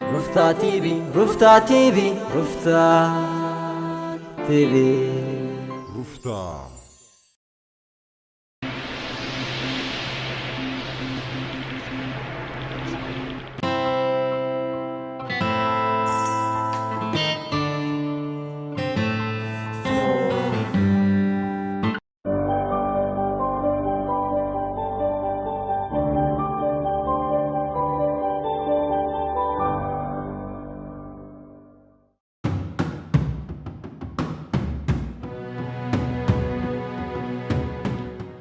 ሩፍታ ቲቪ፣ ሩፍታ ቲቪ፣ ሩፍታ ቲቪ። ሩፍታ።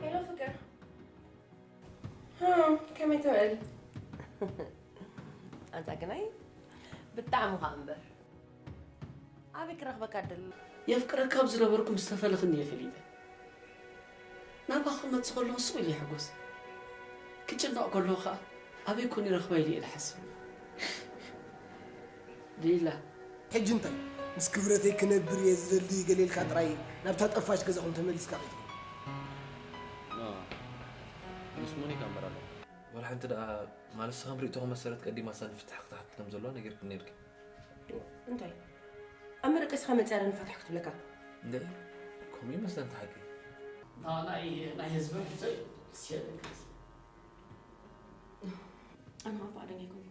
ሄሎ ፍቅር፣ ሃ፣ ከመይ ትውዕል? ኣንታ ግናይ ብጣዕሚ ኸኣ እምበር። ኣበይ ክረኽበካ ደሊ? የፍቅረካ ኣብ ዝነበርኩ ምስ ተፈለኽኒ እየ ፈሊጠ። ናባኺ ክመጽእ ከለኹ ስቕ ኢለ ይሕጎስ። ክጭነቕ ከለኹ ኸኣ ኣበይ ኮን ይረኽባ ኢለ እየ ዝሓስብ። ሌላ። ሕጂ እንታይ? ምስ ክብረተይ ክነብር እየ ዝደሊ ገለ ኢልካ ጥራይ ናብታ ጠፋሽ ገዛኹም ተመሊስካ ከይትኾን። ኖ፣ ምስ ሞኒካ እምበር ኣለኹ። ዋላ ሓንቲ ደኣ፣ ማለት፣ ንስኻ ሪእቶኹም መሰረት ቀዲማ እሳ ንፍታሕ ክትሓትት ከም ዘለዋ ነጊርክኒ ነይርኪ። እንታይ? ኣብ መደቀሲኻ መጺኣ ንፋታሕ ክትብለካ? እንደ፣ ከምኡ ይመስለን እቲ ሓቂ። ናይ፣ ናይ ህዝቢ ሕቶ እዩ። ኣነ ኣብ ባዕደኛ ኣይኮንኩን።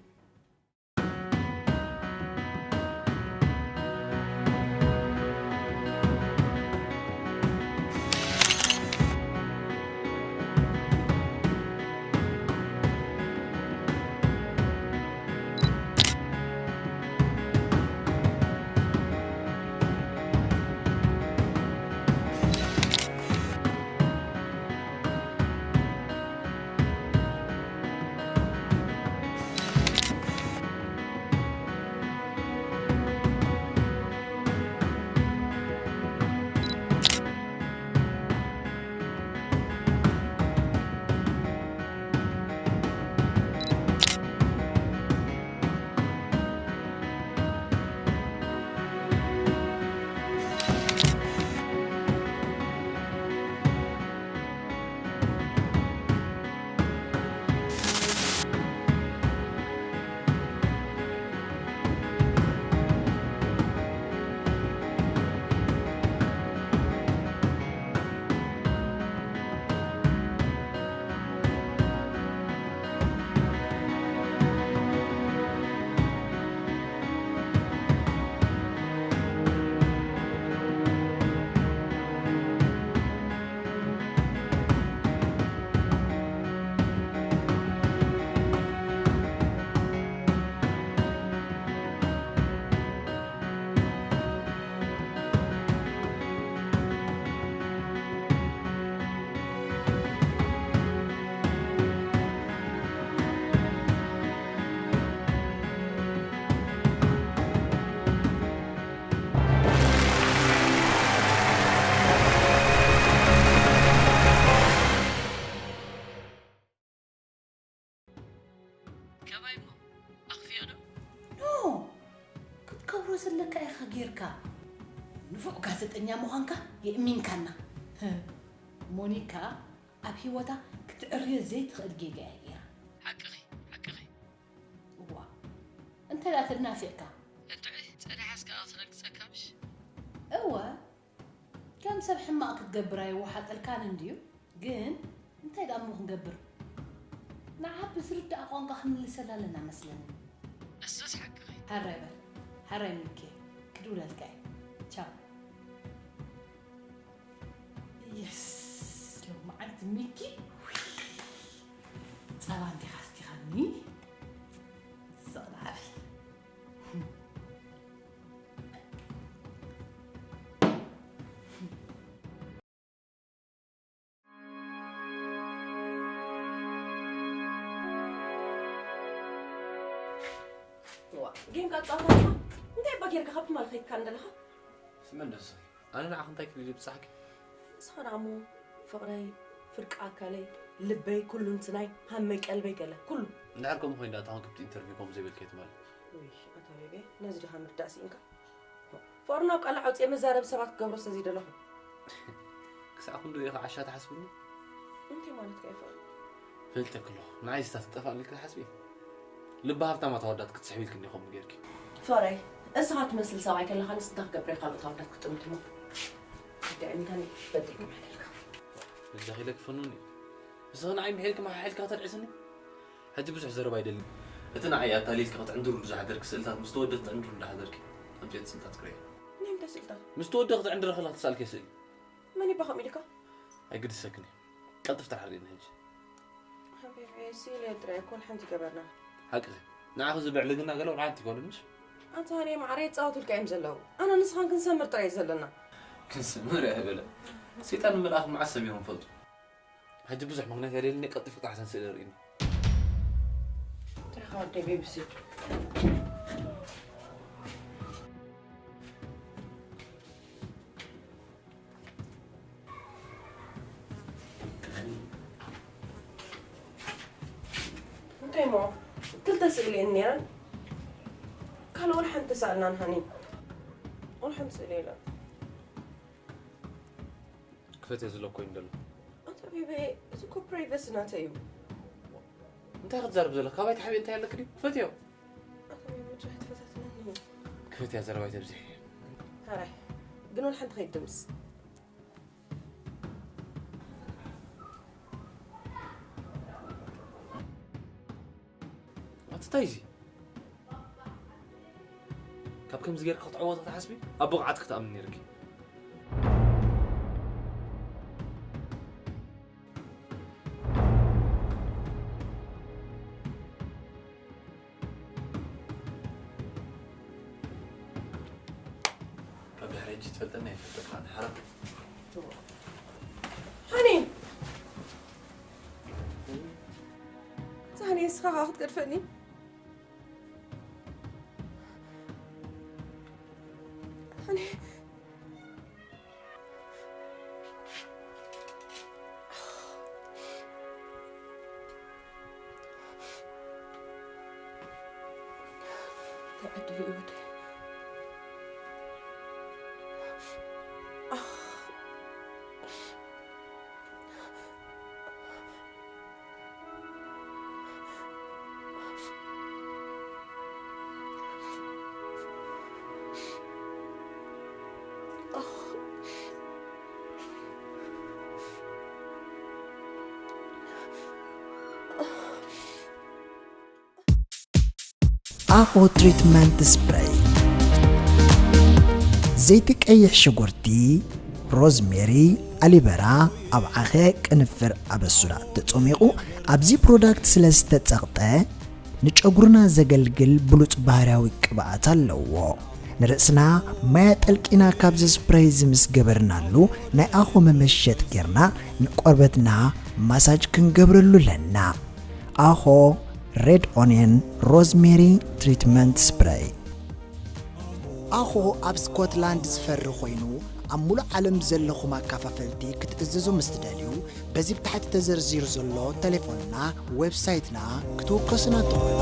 ከማይ እሞ ኣኽፊኦ ዶ? ኖ፣ ክትገብሮ ዘለካ ኢኻ ጌርካ። ንፉዕ ጋዜጠኛ ምዃንካ የእሚንካና። ሞኒካ ኣብ ህይወታ ክትዕርዮ ዘይትኽእል ጌጋ እያ ጌራ። ሓቅኺ፣ ሓቅኺ። እዋ፣ እንታይ ደኣ ተናፊቕካ? እንድዒ፣ ጸኒሓስ ከኣ ክትረግጸካ ምሽ? እወ፣ ከም ሰብ ሕማቕ ክትገብር ኣይወሓጠልካን እንድዩ፣ ግን እንታይ ደኣ እሞ ክንገብር? ንዓ ብዝርዳእ ቋንቋ ክንምልሰላ ኣለና መስለኒ። እሱስ ሓቅኺ። ሕራይ በል፣ ሕራይ ሚኪ፣ ክድውለልካ እየ። ቻው። የስ፣ ሎማዓንቲ ሚኪ፣ ውይ፣ ጸባ እንዲኻ ኣስቲኻኒ። ስቕ ደኣ በል። ዋ፣ ጌም ቃ ጻወታ። እንታይ እባ ጌርካ ካብ ትማል ከይትካ እንደለኻ? ስመን ደስ። ኣነ ንዓኽ እንታይ ክብል እየ ብጻሕኪ? ንስኻ ደኣ እሞ ፍቕረይ፣ ፍርቂ ኣካለይ፣ ልበይ፣ ኩሉ እንትናይ፣ ሃመይ፣ ቀልበይ ገለ፣ ኩሉ። እንድሕር ከምኡ ኮይኑ ደኣ እታ ክብቲ ኢንተርቪው ከምኡ ዘይበልካዮ ትማሊ? ውይ፣ ኣታ ቤቤ፣ ነዚ ዲኻ ምርዳእ ስኢንካ? ፍቕሪ ናብ ቃል ኣውጽኤ መዛረቢ ሰባት ክገብሮ ስለ ዘይደለኹ። ክሳዕ ክንድኡ ኢኻ ዓሻ ትሓስብኒ? እንታይ ማለትካ እዩ ፍቕሪ? ፈልጠኪ ኣለኹ። ንዓይ ስታት ክጠፍኣኒ ኢልኪ ትሓስቢ? ልቢ ሃብታማት ኣወዳት ክትስሕቢ ኢልክኒ ከምኡ ጌርኪ። ፍቕረይ፣ እስኻ ትመስል ሰብኣይ ከለኻንስ እንታይ ክገብር እየ ካልኦት ኣወዳት ክጥምትሞ? ኣዳዒምካኒ በዲልኩም ሓደልካ። በጃኺ ኢለ ክፈኑኒ። እስኺ ንዓይ ምሒርኪ መሓሒልካ ከተልዕስኒ? ሕጂ ብዙሕ ዘረባ ኣይደልን። እቲ ንዓይ ኣታሊልኪ ክትዕንድሩሉ ዝሓደርኪ ስእልታት ምስ ተወደት ትዕንድሩሉ ዝሓደርኪ ኣምፅኦ ስእልታት ክርኢ። ናይ እንታይ ስእልታት? ምስ ተወደ ክትዕንድረ ከለኻ ተሳልኪ ስእሊ። መን ይባ ከምኡ ኢልካ? ኣይግድሰክን እዩ። ቀልጥፍ ተሓርየኒ ሕጂ። ሓቢቢ፣ ስኢለ ጥራይ እኮ ሓንቲ ገበርና። ሓቅኺ። ንዓኺ ዝብዕልግና ገለ ወላ ሓንቲ ይኮነ ምሽ? ኣንታ ሃኒ ማዕረ ይጻወቱልካ እዮም ዘለዉ። ኣነ ንስኻን ክንሰምር ጥራይ እዩ ዘለና። ክንሰምር እያ በለ። ሰይጣን መልኣኽ መዓስ ሰሚሮም ፈልጡ። ሕጂ ብዙሕ ምኽንያት የድልየኒ፣ ቀልጢፉ ጥራሕ እተን ስእሊ ርእይኒ። ጥራኻ ወደይ ቤቢ ስድ። እንታይ እሞ ክልተ ስእሊ እየን ነይረን። ካልእ ወላ ሓንቲ ተሳእልናን ሃኒ። ወላ ሓንቲ ስእሊ የለን። ክፈትዮ ዝለኮ እዩ እንደሎ። ኣንታ ቤቢ፣ እዚ እኮ ፕራይቨሲ ናተይ እዩ። እንታይ ክትዛረብ ዘለካ? ካባይ ትሓብኢ እንታይ ኣለክ ድዩ? ክፈትዮ። ኣንታ ቤቢ፣ ጭራይ ትፈታትነኒ። ክፈትያ ዘረባይ ተብዝሒ። ሕራይ፣ ግን ወላ ሓንቲ ከይትድምስ። ኣቲ እንታይ እዚ? ካብ ከምዚ ጌርካ ክትዕወታ ትሓስቢ? ኣብ ብቕዓት ክትኣምን ነይርኪ። ካብ ድሕሪ ሕጂ ትፈልጠኒ ኣይፈልጠካን። ሓራ። ሃኒ! እዛ ሃኒ ንስኻ ኸኣ ክትገድፈኒ? ሃኒ! እንታይ ዕድል እዩ ወደይ? ኣሆ ትሪትመንት ስፕሬይ፣ ዘይቲ ቀይሕ ሽጉርቲ፣ ሮዝሜሪ፣ ኣሊበራ፣ ኣብ ዓኸ፣ ቅንፍር፣ ኣበሱዳ ተጸሚቑ ኣብዚ ፕሮዳክት ስለ ዝተጸቕጠ፣ ንጨጉርና ዘገልግል ብሉጽ ባህርያዊ ቅብኣት ኣለዎ። ንርእስና ማይ ኣጠልቂና ካብዚ ስፕሬይ እዚ ምስ ገበርናሉ፣ ናይ ኣኾ መመሸጥ ጌርና ንቆርበትና ማሳጅ ክንገብረሉ ኣለና። ኣኾ ሬድ ኦንየን ሮዝሜሪ ትሪትመንት ስፕሬይ። ኣኾ ኣብ ስኮትላንድ ዝፈሪ ኮይኑ፣ ኣብ ሙሉእ ዓለም ዘለኹም ኣካፋፈልቲ ክትእዘዙ ምስ ትደልዩ፣ በዚ ብታሕቲ ተዘርዚሩ ዘሎ ተሌፎንና፣ ዌብሳይትና ክትውከሱና ትኽእሉ።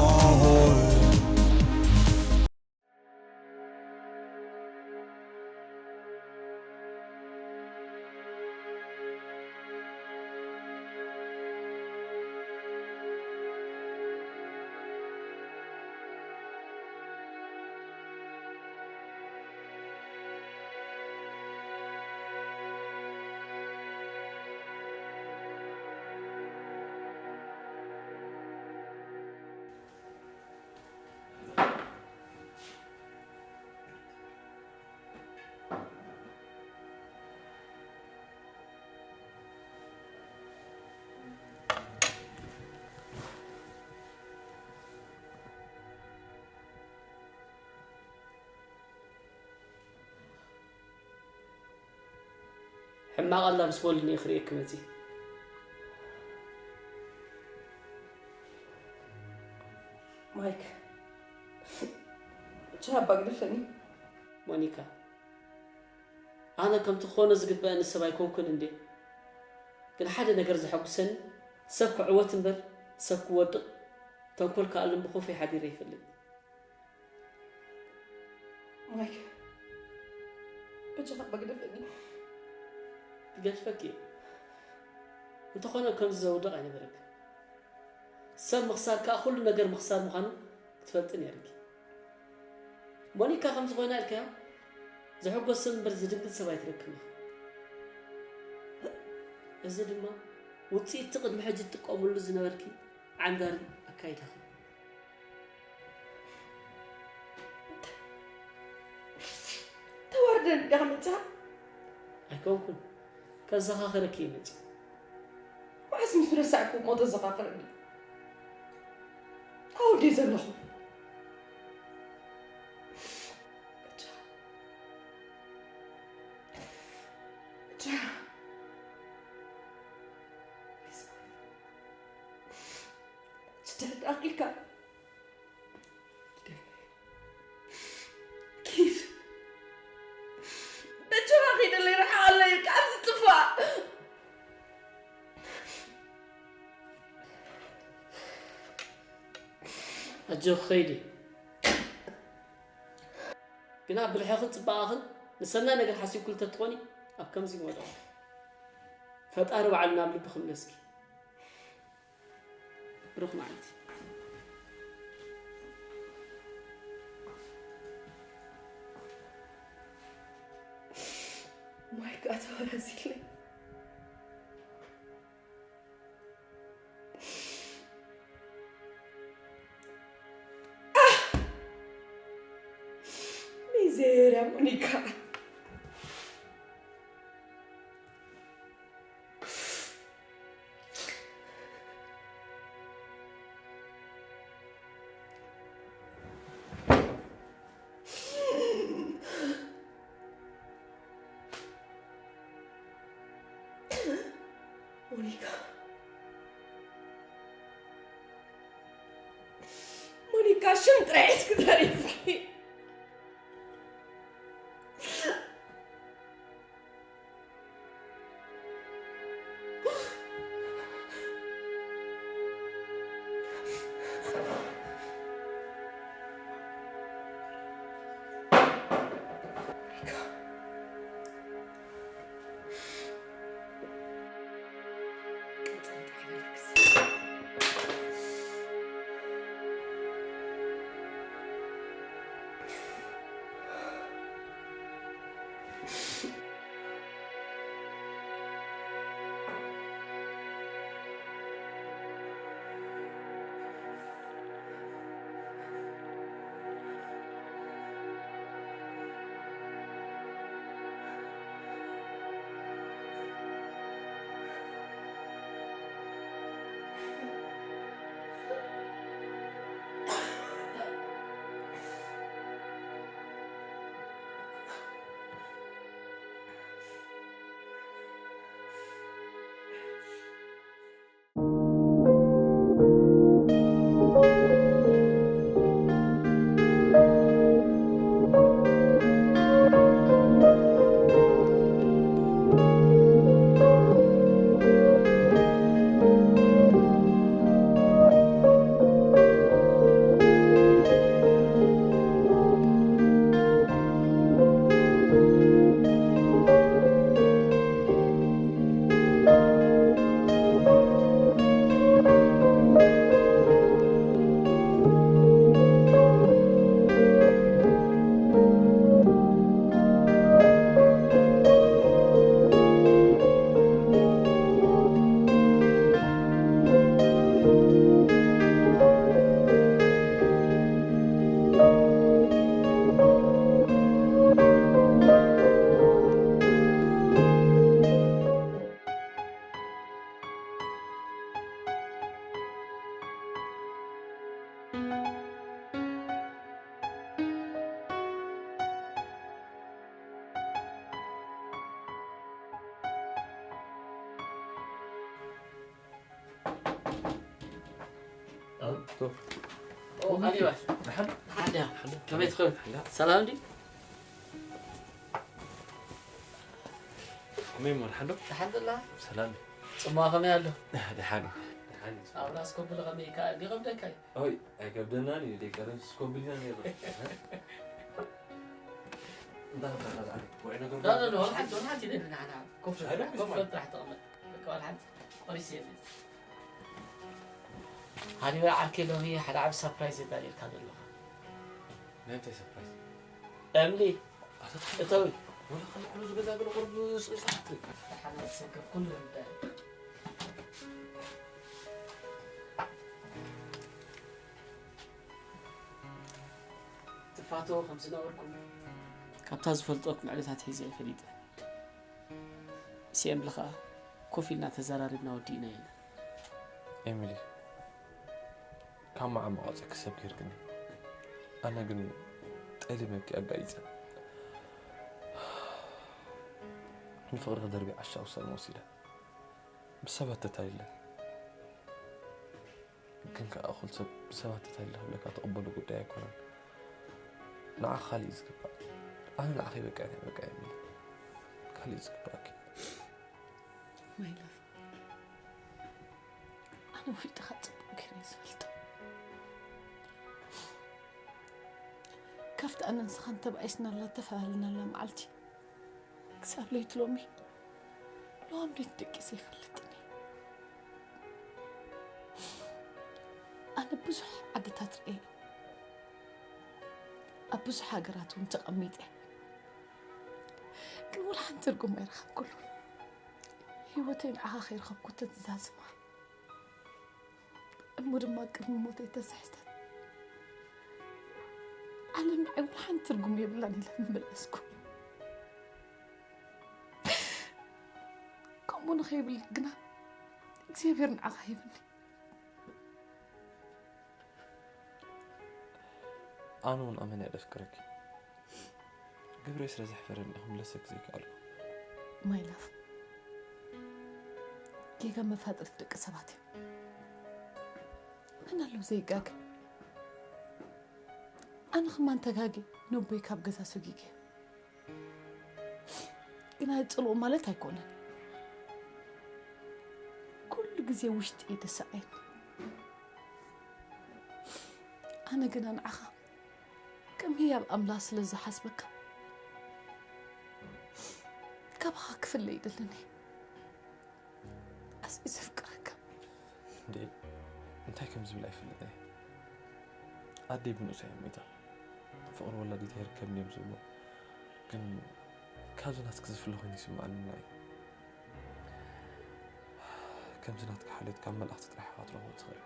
ሕማቕ ኣላ ምስ በሉኒ እየ ክርእየኪ መጺእ። ማይክ፣ ቻባ ግደፈኒ። ሞኒካ፣ ኣነ ከምቲ ክኾኖ ዝግበአኒ ሰብ ኣይኮንኩን እንዴ? ግን ሓደ ነገር ዘሐጉሰኒ፣ ሰብ ክዕወት እምበር ሰብ ክወድቕ፣ ተንኮል ክኣልም ብኹፍይ ሓዲረ ይፈልጥ። ማይክ፣ በጃኻ እባ ግደፈኒ። ክገድፈኪ እየ። እንተኾነ ከምዚ ዘውድቕ ኣይነበረክን። ሰብ ምኽሳር ከኣ ኩሉ ነገር ምኽሳር ምዃኑ ትፈልጢ ነይርኪ። ሞኒካ ከም ዝኾነ ኢልካዮ፣ ዝሕጎስ ሰብ እምበር ዝድንግጽ ሰብ ኣይትረክብን ኢኺ። እዚ ድማ ውጽኢት እቲ ቅድሚ ሕጂ ትጥቀምሉ ዝነበርኪ ዓንዳሪ ኣካይዳኺ። ተዋርደን ዲኻ መጺኻ? ኣይኮንኩን፣ ከዘኻኽረኪ እየ መጺእ። መዓስ ምስ ረሳዕኩ እሞ ተዘኻኽረኒ? ኣውዲ ዘለኹ። ዳቂቃ ኪድ። በጃኻ ኪደለይ፣ ርሓቐለይ ካብዚ ጥፋእ። ኣጆኺ ኸይዲ። ግና ብልሕኽን ጽባቐኽን ንሰናይ ነገር ሓሲብኩ እንተትኾኒ ኣብ ከምዚ ምወደቕኩ። ፈጣሪ ባዕሉ ናብ ልብኺ ይምለስኪ። ብሩኽ መዓልቲ። ማይ ከኣ ተወረዚለይ። ሚዜርያ ሞኒካ። ሞኒካ፣ ሞኒካ፣ ሽም ጥራይ ሒዝኪ ተሪፍኪ። ከመይ ትኸውን? ሰላም ድዩ? ከመይ እሞ፣ ደሓን ዶ? ደሓን ዶ? ሰላም። ጽምዋ ከመይ ኣሎ? ደሓን እዩ። ደሓን እዩ። ኣብ ራስ ኮብል ከመይ ይከኣል? ይኸብደካ እዩ? ኦይ፣ ኣይከብደናን እዩ። ደቂ ራስ ኮብል ኢና ነይርና። እንታይ ከብደካ ደኣ? ውዑይ ነገር ዳ፣ ዳ፣ ዳ፣ ወላ ሓንቲ፣ ወላ ሓንቲ ይደሊ ንዓና። ኮፍ፣ ኣይደልኩ ኮፍ ስማይ። ጥራሕ ተቐመጥ። በቃ ወላ ሓንቲ። ቆሪስ የለ። ሃኒ ዓርከይ፣ ሎሚ ሓደ ዓቢ ሳፕራይዝ የዳልየልካ ዘለኹ። ናይ እንታይ ሰርፕራይዝ? እምሊ እተዊ ወላ ከልዕሉ ዝገዛ ገለ ቁርብ ስቕስቕቲ። ሓናት ሰብ ኩሉ እንደ ትፋተዎ ከም ዝነበርኩም ካብታ ዝፈልጠኩም ዕለታት ሒዘ እየ ፈሊጠ። ሲኤምሊ ኸኣ ኮፍ ኢልና ተዘራሪብና ወዲእና ኢና። ኤሚሊ፣ ካብ መዓመቕ ኣውጺእኪ ሰብ ጌርክኒ። ኣነ ግን ጠሊመኪ ኣጋይጸ። ንፍቕሪ ክደርቢ ዓሻ ውሳነ ወሲደ። ብሰባት ተታሊለ። ግን ከኣ እኹል ሰብ ብሰባት ተታሊለ ክብለካ ትቕበሎ ጉዳይ ኣይኮነን። ንዓኺ ካልእ እዩ ዝግባእ። ኣነ ንዓኺ ይበቅዕን ኣይበቅዕን የብለይን። ካልእ እዩ ዝግባኣኪ። My love፣ ኣነ ውሽጥኻ ጽቡቕ ገይረ እየ ዝፈልጦ። ካብቲ ኣነ ንስኻን ተባኢስናላ ተፈላለናላ መዓልቲ ክሳብ ለይቲ ሎሚ፣ ሎሚ ደቂሰ ኣይፈልጥን እየ። ኣነ ብዙሕ ዓድታት ርእየ፣ ኣብ ብዙሕ ሃገራት እውን ተቐሚጠ፣ ግን ወላ ሓንቲ ትርጉም ኣይረኸብኩሉን። ህይወተይ ንዓኻ ከይረኸብኩ ተትዛዝማ እሞ ድማ ቅድሚ ሞተይ ተስሕተት ዓለም ንዓይ ወላ ሓንቲ ትርጉም የብላን ኢለ ምመለስኩ። ከምኡ ንኸይብል ግና እግዚኣብሔር ንዓኻ ሂብኒ። ኣነ እውን ኣመና እየ ዘፍቅረኪ። ግብረይ ስለ ዘሕፈረኒ እየ ክምለሰኪ ዘይከኣልኩ። My love፣ ጌጋ መፋጥርቲ ደቂ ሰባት እዮም። መን ኣለዉ ዘይጋገ? ኣነ ከማን ተጋግየ ነቦይ ካብ ገዛ ሰጒገ። ግና ይጽልኦ ማለት ኣይኮነን። ኩሉ ግዜ ውሽጢ እዩ ዘሳቕየኒ። ኣነ ግና ንዓኻ ከም ህያብ ኣምላኽ ስለ ዝሓስበካ ካባኻ ክፍለ ይደልን እየ። ኣዝየ ዘፍቅረካ። እንዴ፣ እንታይ ከም ዝብል ኣይፈልጥን እየ። ኣደይ ብንኡሳ እያ ሞይታ። ፍቕሪ ወላዲት ኣይርከብን እዮም ዝብሉ። ግን ካብዚ ናትኪ ዝፍለ ኮይኑ ይስምዓኒ ንዓይ። ከምዚ ናትካ ሓልዮት ካብ መላእኽቲ ጥራሕ ኢኻ ክትረኽቦ ትኽእል።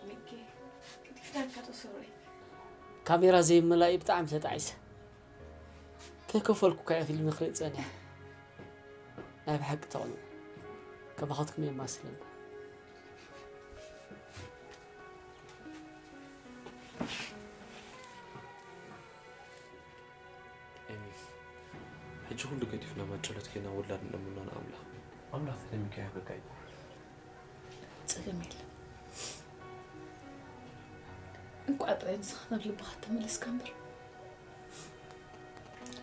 ሚኪ፣ ግዲፍናካ ዶ ሶሪ? ካሜራ ዘይምላእዩ ብጣዕሚ ተጣዒሰ። ከይከፈልኩ እኳ እየ ፊልም ክርኢ ጸኒሐ። ናይ ብሓቂ ተቕንኡ። ከማኻትኩም የማስለና። ኤሚል፣ ሕጂ ኩሉ ገዲፍና ማጨሎት ኬና ውላድ ንለምኖ ንኣምላኽ። ኣምላኽ ተደሚካ ይህበካ እዩ። ጸገም የለን። እንቋዕ ጥራይ ንስኻ ናብ ልብኻ ተመለስካ እምበር፣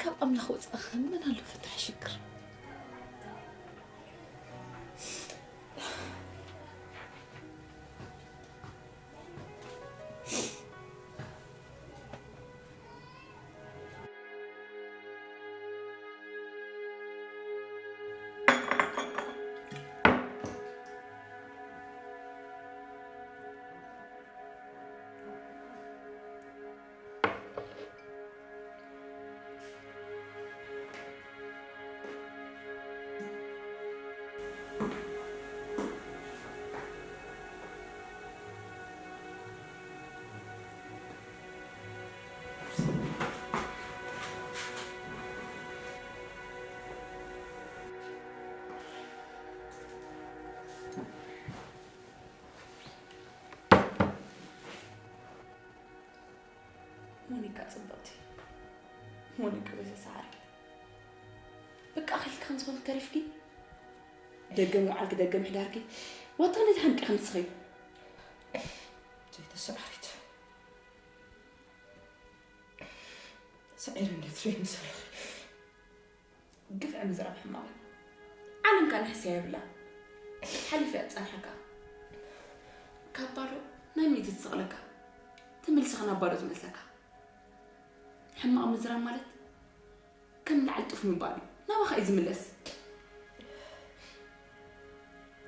ካብ ኣምላኽ ወጻኢ ኸ መን ኣሎ ፍታሕ ሽግር? ሞኒካ ጽብቕቲ፣ ሞኒካ ቤተ ሰዓሪ፣ በቃ ኣኺልኪ ከም ዝኾንኪ ተሪፍኪ። ደገም ውዓልኪ ደገም ሕዳርኪ፣ ዋታ ነቲ ሓንቂ ከም ትስኺ። ዘይተሰዓሪት፣ ሰዒረ እንደ ትርእይኒ ዘለኺ። ግፍዒ ምዝራብ ሕማቕ እዩ። ዓለም ከኣ ንሕስያ የብላን። ሓሊፋ እያ ትጸንሓካ። ካብ ባዶ ናብ ሚእቲ ትስቕለካ። ተመሊስኻ ናብ ባዶ ትመልሰካ። ሕማቕ ምዝራብ ማለት ዓልጡፍ ምባል እዩ። ናባኻ እዩ ዝምለስ።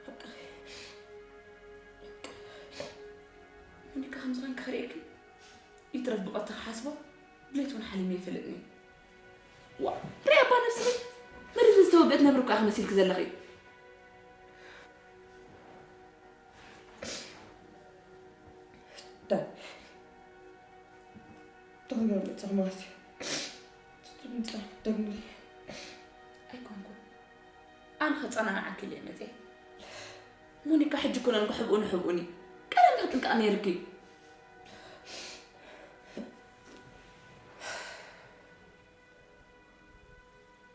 ሓቅኺ። ሞኒካ ከምዚ ኾይንኪ ክርእየኪ ይትረፍ ብቐትሪ ክሓስቦ ብለይቲ እውን ሓሊመ ኣይፈልጥን እየ። ዋ፣ ርኣያ እባ ነብስኺ። መሪር ዝተወግአት ነብሪ እኮ ኢኺ መሲልኪ ዘለኺ። ዳይ። ትኽክል መጻ ማለት እዩ። ትምጻ ደግምለይ። ኣይኮንኩን። ኣነ ከጸናንዓኪ ኢለ እየ መጽየ። ሞኒካ ሕጂ እኮ ነንጎ ሕብኡኒ ሕብኡኒ። ቀደም ክትጥንቀቂ ነይርኪ።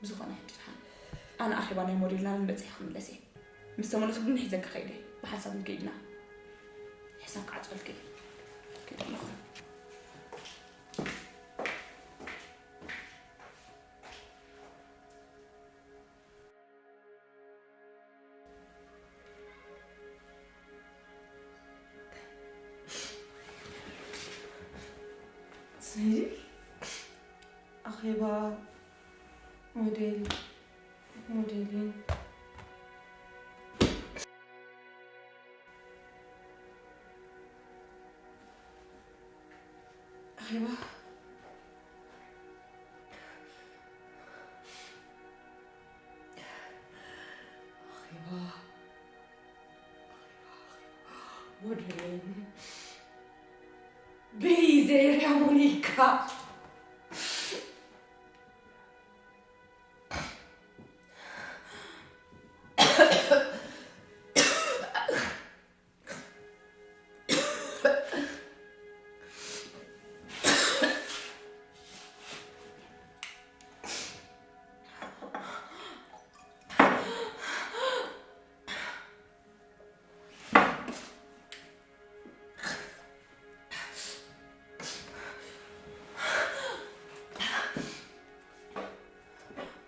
ብዝኾነ ሕጂ ደሓን ኣነ ኣኼባ ናይ ሞዴልና ንበጽሕ ክምለስ እየ። ምስ ተመለስኩ ግን ሒዘኪ ከይደ እየ። ብሓንሳብ ንከይድ ኢና። ሕሳብ ክዓጽወልኪ እየ። ከይደ ኣለኹ። ሰይዲ፣ ኣኼባ ሞዴል፣ ሞዴሊን። ኣኼባ፣ ኣኼባ፣ ሞዴሊን። ብይ ዘይርያ ሞኒካ።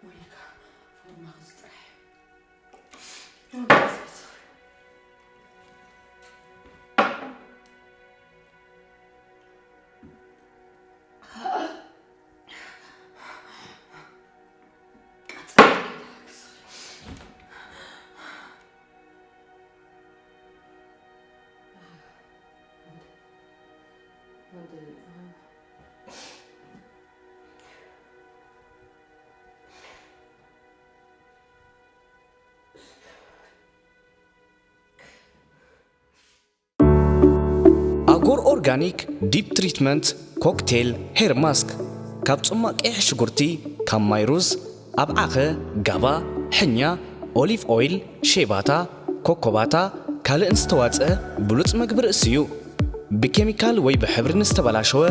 ሞኒካ፣ ፎርማክስ ጥራሕ። ኣጎር ኦርጋኒክ ዲፕ ትሪትመንት ኮክቴል ሄር ማስክ፣ ካብ ጽማቕ ቀይሕ ሽጉርቲ፣ ካብ ማይ ሩዝ፣ ኣብዓኸ፣ ጋባ፣ ሕኛ፣ ኦሊቭ ኦይል፣ ሼባታ፣ ኮኮባታ፣ ካልእን ዝተዋጽአ ብሉጽ መግቢ ርእሲ እዩ። ብኬሚካል ወይ ብሕብሪ ንዝተበላሸወ፣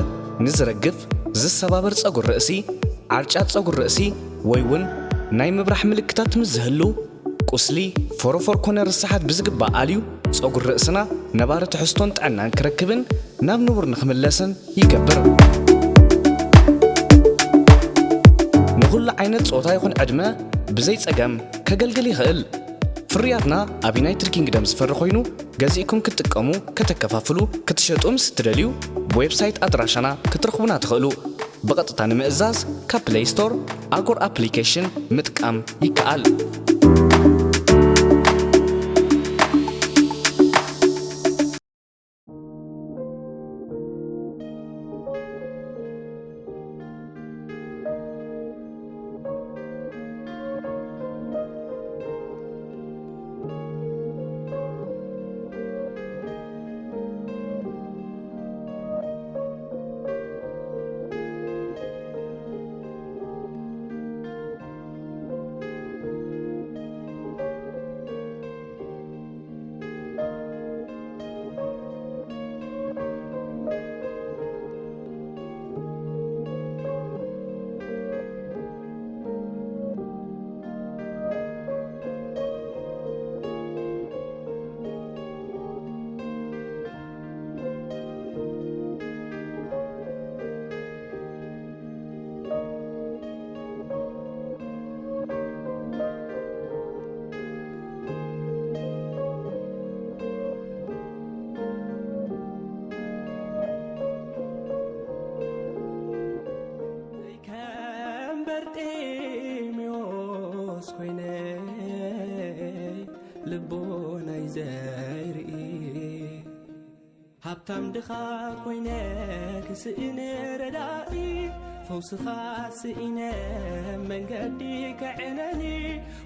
ንዝረግፍ፣ ዝሰባበር ጸጉሪ ርእሲ፣ ዓርጫት ጸጉሪ ርእሲ ወይ እውን ናይ ምብራሕ ምልክታት ምስ ዝህሉ፣ ቁስሊ፣ ፎሮፎር ኮነ ርሳሓት ብዝግባእ ኣልዩ፣ ጸጉሪ ርእስና ነባሪ ትሕዝቶን ጥዕናን ክረክብን ናብ ንቡር ንኽምለስን ይገብር። ንኹሉ ዓይነት ጾታ ይኹን ዕድመ ብዘይ ጸገም ከገልግል ይኽእል። ፍርያትና ኣብ ዩናይትድ ኪንግደም ዝፈሪ ኮይኑ፣ ገዚእኩም ክትጥቀሙ፣ ከተከፋፍሉ፣ ክትሸጡ ምስ እትደልዩ፣ ብዌብሳይት ኣድራሻና ክትረኽቡና ትኽእሉ። ብቐጥታ ንምእዛዝ ካብ ፕለይ ስቶር ኣጎር ኣፕሊኬሽን ምጥቃም ይከኣል። ልቦናይ ዘይርኢ ሃብታም ድኻ ኮይነ ክስእን ረዳኢ ፈውስኻ ስኢነ መንገዲ ከዕነኒ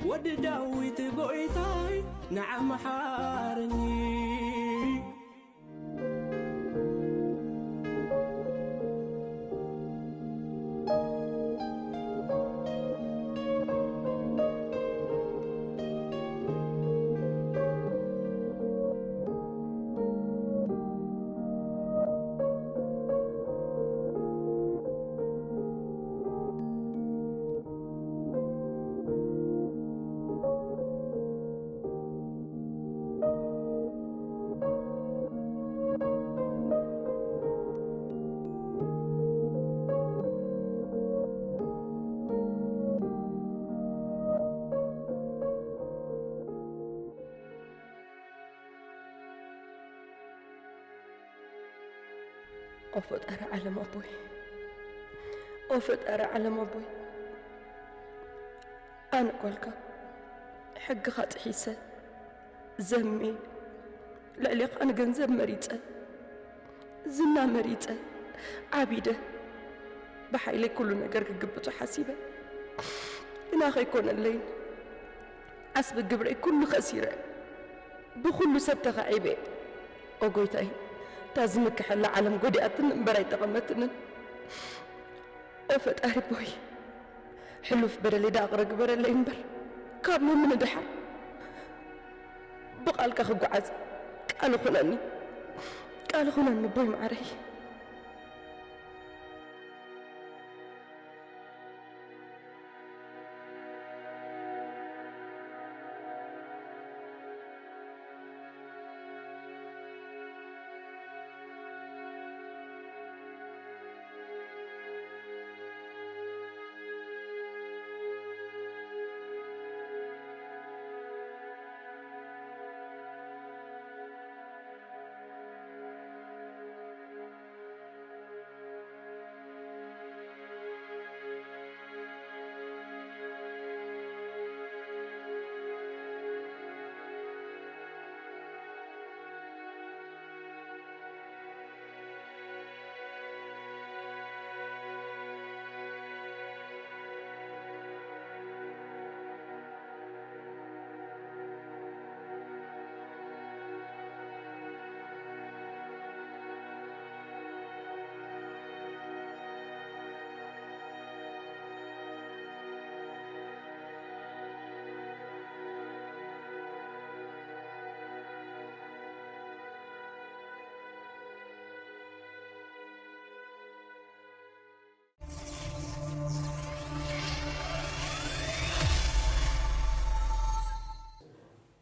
ወዲ ዳዊት ጎይታይ ንዓ መሓርኒ። ኦ ፈጣሪ ዓለም ኣቦይ፣ ኦ ፈጣሪ ዓለም ኣቦይ፣ ኣነ ጓልካ ሕግኻ ጥሒሰ ዘሜ ልዕሌኻ ንገንዘብ መሪጸ ዝና መሪጸ ዓቢደ ብሓይለይ ኩሉ ነገር ክግብቶ ሓሲበ ግና ከይኮነለይን ዓስቢ ግብረይ ኩሉ ከሲረ ብኹሉ ሰብ ተኻዒበ። ኦ ጎይታይ፣ እታ ዝምክሐላ ዓለም ጎዲኣትኒ እምበር ኣይጠቐመትንን። ኦ ፈጣሪ ቦይ፣ ሕሉፍ በደለይ ደኣ ይቕረ ግበረለይ እምበር ካብ ሎሚ ንደሓር ብቓልካ ክጓዓዝ ቃል ኹነኒ፣ ቃል ኹነኒ ቦይ መዓረይ።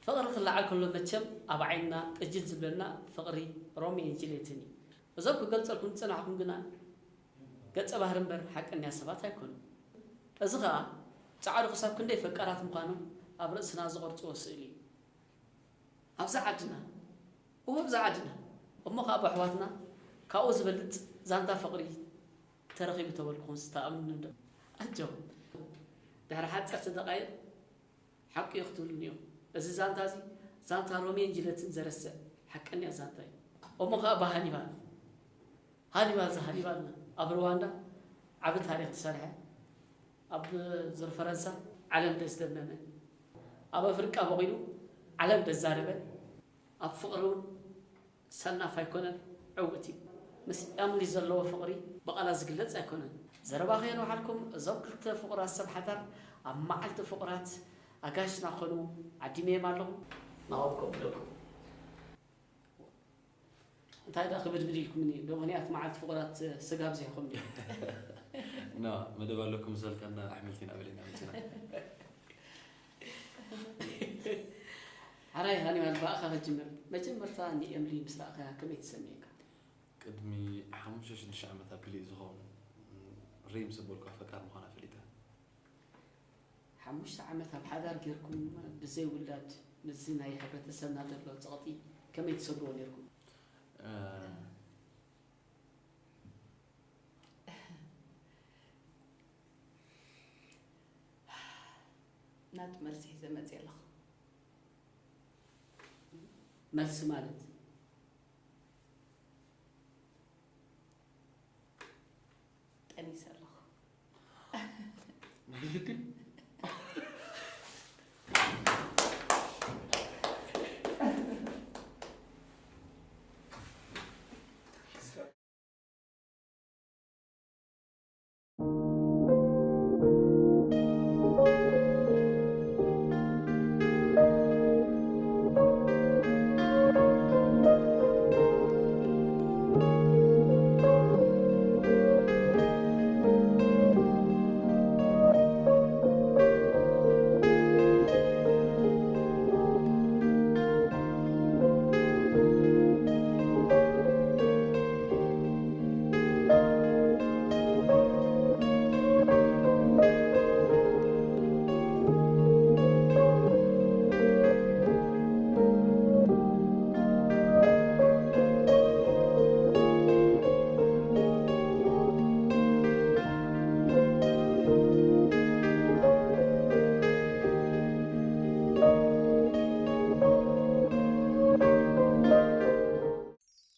ፍቕሪ ክለዓል ከሎ መቸም ኣብ ዓይንና ጥጅል ዝብለና ፍቕሪ ሮሜዮን ጁልየትን እዩ። እዞም ክገልጸልኩም ዝጸናሕኩም ግና ገጸ ባህሪ እምበር ሓቀኛ ሰባት ኣይኮኑን። እዚ ኸኣ ጻዕሩ ክሳብ ክንደይ ፈቃራት ምዃኖም ኣብ ርእስና ዝቐርጽዎ ስእሊ እዩ። ኣብዛ ዓድና፣ እወ ኣብዛ ዓድና፣ እሞ ኸኣ ብኣሕዋትና ካብኡ ዝበልጽ ዛንታ ፍቕሪ ተረኺቡ ተበልኩኹምስ ትኣምኑኒ ዶ? ኣጆኹም። ድሕሪ ሓጸርቲ ደቓይቕ ሓቂ እዩ ክትብሉኒ ኢኹም። እዚ ዛንታ እዚ ዛንታ ሮሜዮን ጁልየትን ዘረስዕ ሓቀኛ ዛንታ እዩ። እሞ ኸኣ ብሃኒባል፣ ሃኒባል እዚ ሃኒባልና ኣብ ሩዋንዳ ዓቢ ታሪኽ ዝሰርሐ፣ ኣብ ዙር ፈረንሳ ዓለም ደዝደመመ፣ ኣብ ኣፍሪቃ በቒሉ ዓለም ደዛረበ፣ ኣብ ፍቕሪ እውን ሰናፍ ኣይኮነን፣ ዕውት እዩ። ምስ ኤምሊ ዘለዎ ፍቕሪ ብቓላት ዝግለጽ ኣይኮነን። ዘረባ ከየንውሓልኩም፣ እዞም ክልተ ፍቑራት ሰብ ሓዳር ኣብ መዓልቲ ፍቑራት ኣጋይሽና ክኾኑ ዓዲመዮም ኣለኹ። ናብኦም ከብለኩም። እንታይ ደኣ ክብድብድ ኢልኩምኒ? ዶ ምኽንያት መዓልቲ ፍቑራት ስጋብ ዚኹም ድዩ? ና፣ መደብ ኣለኩም መሰልካ እና ኣሕምልቲ ኢና በሊዕና መጺና። ሓራይ ሃኒባል፣ ብኣኻ ክጅምር። መጀመርታ ንኤምሊ ምስ ረኣኻያ ከመይ ተሰሚዕካ? ቅድሚ ሓሙሽተ ሽዱሽተ ዓመት ኣቢሉ እዩ ዝኸውን። ሪም ዘበልኳ ፈቃር ምዃና ፈሊጠ። ሓሙሽተ ዓመት ኣብ ሓዳር ጌርኩም ብዘይ ውላድ፣ ምስዚ ናይ ሕብረተሰብና ዘሎ ጸቕጢ ከመይ ትሰግርዎ ኔርኩም? እ፣ ናቱ መልሲ ሒዘ መጽየ ኣለኹ። መልሲ ማለት ጠኒሰ ኣለኹ። ብትክክል።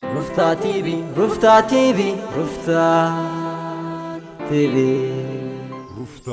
ሩፍታ ቲቪ፣ ሩፍታ ቲቪ፣ ሩፍታ ቲቪ። ሩፍታ